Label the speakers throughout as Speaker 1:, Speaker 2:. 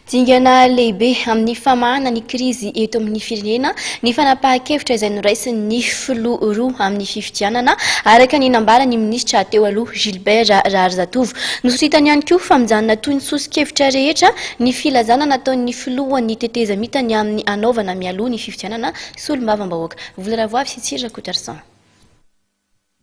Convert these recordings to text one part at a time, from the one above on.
Speaker 1: Dingana lehibe amin'ny famahana ny krizy eto amin'ny firenena ny fanapahan-kevitra izay noraisin'ny filoha roa amin'ny fifidianana, araka ny nambaran'ny minisitra teo aloha Gilbert Raharizatovo. Nosoritany ihany koa fa mijanona toy ny soso-kevitra rehetra ny filazana nataon'ny filohan'ny tetezamita ny amin'ny hanaovana mialoha ny fifidianana solombavambahoaka. Vola Ravoavy sy Tsiry Rakotoarison.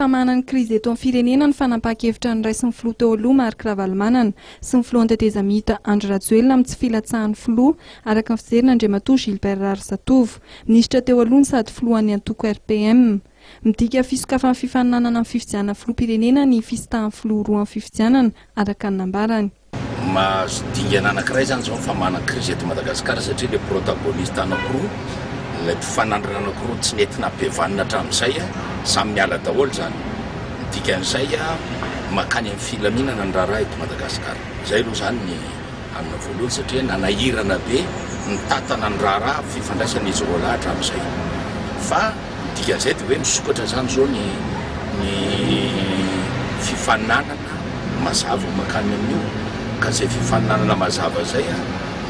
Speaker 2: Famahana ny krizy eto amin'ny firenena ny fanapahan-kevitra noraisin'ny filoha teo aloha Marc Ravalomanana sy ny filohan'ny tetezamita Andry Rajoelina amin'ny tsy filatsahan'ny filoha araka ny fijerin'Andriamatoa Gilbert Raharizatovo, minisitra teo aloha no sady filohan'ny antoko RPM. Midika fisokafan'ny fifaninanana amin'ny fifidianana filoham-pirenena ny fisintahan'ny filoha roa amin'ny fifidianana araka ny nambarany.
Speaker 3: Mahazo dingana anankiray izany izao ny famahana ny krizy eto Madagasikara satria ilay protagoniste anankiroa, ilay mpifanandrina anankiroa tsy nety nampihavanina hatramin'izay, samy miala daholo izany. Ny dikan'izay, mankany amin'ny filaminana ny raharaha eto Madagasikara. Izay aloha izany ny hanina voalohany satria nanahirana be nitantana ny raharaha fifandraisan'izy roalahy hatramin'izay. Fa. Ny dikan'izay dia hoe misokatra izany izao ny ny fifaninanana mazava mankany amin'io, ka izay fifaninanana mazava izay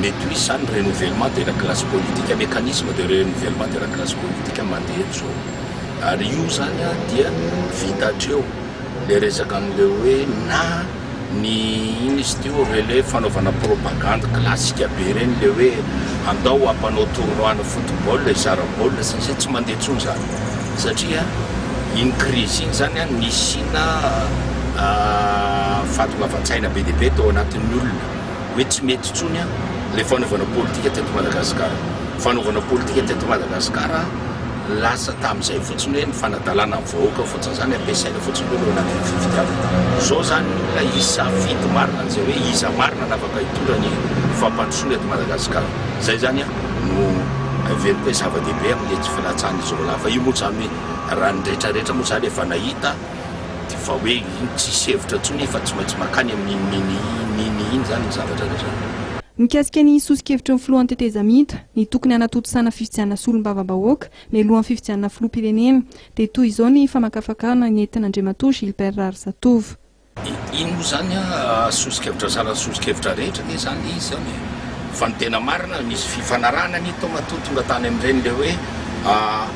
Speaker 3: mety ho hisy izany renouvellement de la classe politique, mécanisme de renouvellement de la classe politique mandeha eto izao, ary io izany dia vita hatreo ilay resaka an'ilay hoe na ny inona izy ity io relais fanaovana propagande classique be ireny le hoe andao hampanao tournoi ny football hizara baolina sy ny sisa tsy mandeha intsony izany satria iny crise iny izany an nisiana fahatongavan-tsaina be dia be tao anatin'ny olona hoe tsy mety intsony an le fanaovana politika teto Madagasikara fanaovana politika teto Madagasikara Lasa tamin'izay fotsiny hoe ny fanadalana ny vahoaka fotsiny izany ampiasaina fotsiny aloha ao anatin'ny fifidianana. Izao izany ny olona hisafidy marina an'izay hoe iza marina no afaka hitondra ny fampandrosoana eto Madagasikara. Izay izany no heveriko hoe zava-dehibe amin'ilay tsy filatsahan'izy roalahy. Fa io moa izany hoe raha ny rehetrarehetra moa izany efa nahita dia efa hoe iny tsisy hevitra intsony fa tsy maintsy mankany amin'iny iny iny iny izany ny zavatra rehetra.
Speaker 2: Mikasika ny soso-kevitry ny filohan'ny tetezamita, ny tokony hanatontosana fifidianana solombavambahoaka mialohan'ny fifidianana filoham-pirenena, dia toy izao ny famakafakana nentin'Andriamatoa Gilbert Raharizatovo.
Speaker 3: Iny moa izany an, soso-kevitra sahala ny soso-kevitra rehetra anie izany ilay izy izany e. Fa ny tena marina, nisy fifanarahana anie tao matoa tonga tany amin'ireny ilay hoe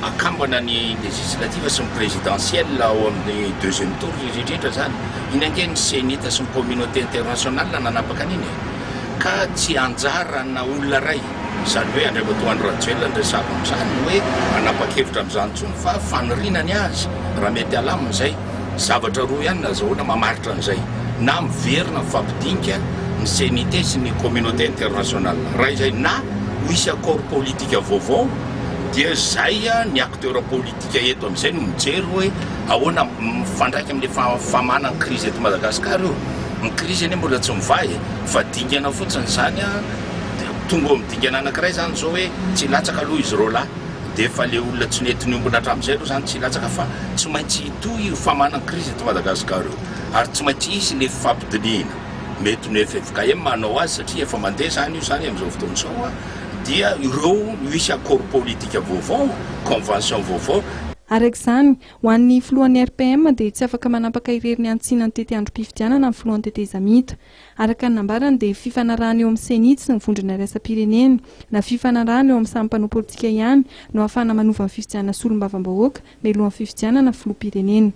Speaker 3: akambana ny législative sy ny présidentielle ao amin'ny deuxième tour indrindra indrindra izany. Iny ange ny Cenit sy ny communauté internationale nanapaka an'iny e. ka tsy anjarana olona iray, izany hoe Andriamatoa Andry Rajoelina no resahako amin'izany, ny hoe hanapa-kevitra amin'izany intsony fa faniriana ny azy raha mety halamina izay. Zavatra roa ihany no azahoana mamaritra an'izay, na miverina mifampidinika ny CNIT sy ny communauté internationale, raha izay, na ho hisy accord politique vaovao dia izay ny acteur politique eto amin'izay no mijery hoe ahoana mifandraika amin'ilay famahana ny crise eto Madagasikara io. Ny crise anie mbola tsy mivaha e, fa dingana fotsiny izany an, tonga eo amin'ny dingana anankiray izany izao hoe tsy hilatsaka aloha izy roalahy, dia efa ilay olona tsy nety niombona hatramin'izay aloha izany tsy hilatsaka fa tsy maintsy hitohy io famahana ny crise eto Madagasikara io, ary tsy maintsy hisy ilay fifampidinihina, mety ny ffkm hanao azy satria efa mandeha izany io izany amin'izao fotoana izao an, dia ireo no hisy accord politique vaovao, convention vaovao.
Speaker 2: Araka izany, Ho an'ny filohan'ny RPM dia tsy afaka manapaka irery ny hantsina ny tetiandrom-pifidianana ny filohan'ny tetezamita. Araka ny nambarany dia fifanarahana eo amin'ny Cenit sy ny vondrona iraisam-pirenena na fifanarahana eo amin'ny samy mpanao politika ihany no ahafahana manova ny fifidianana solombavambahoaka mialohan'ny fifidianana filoham-pirenena.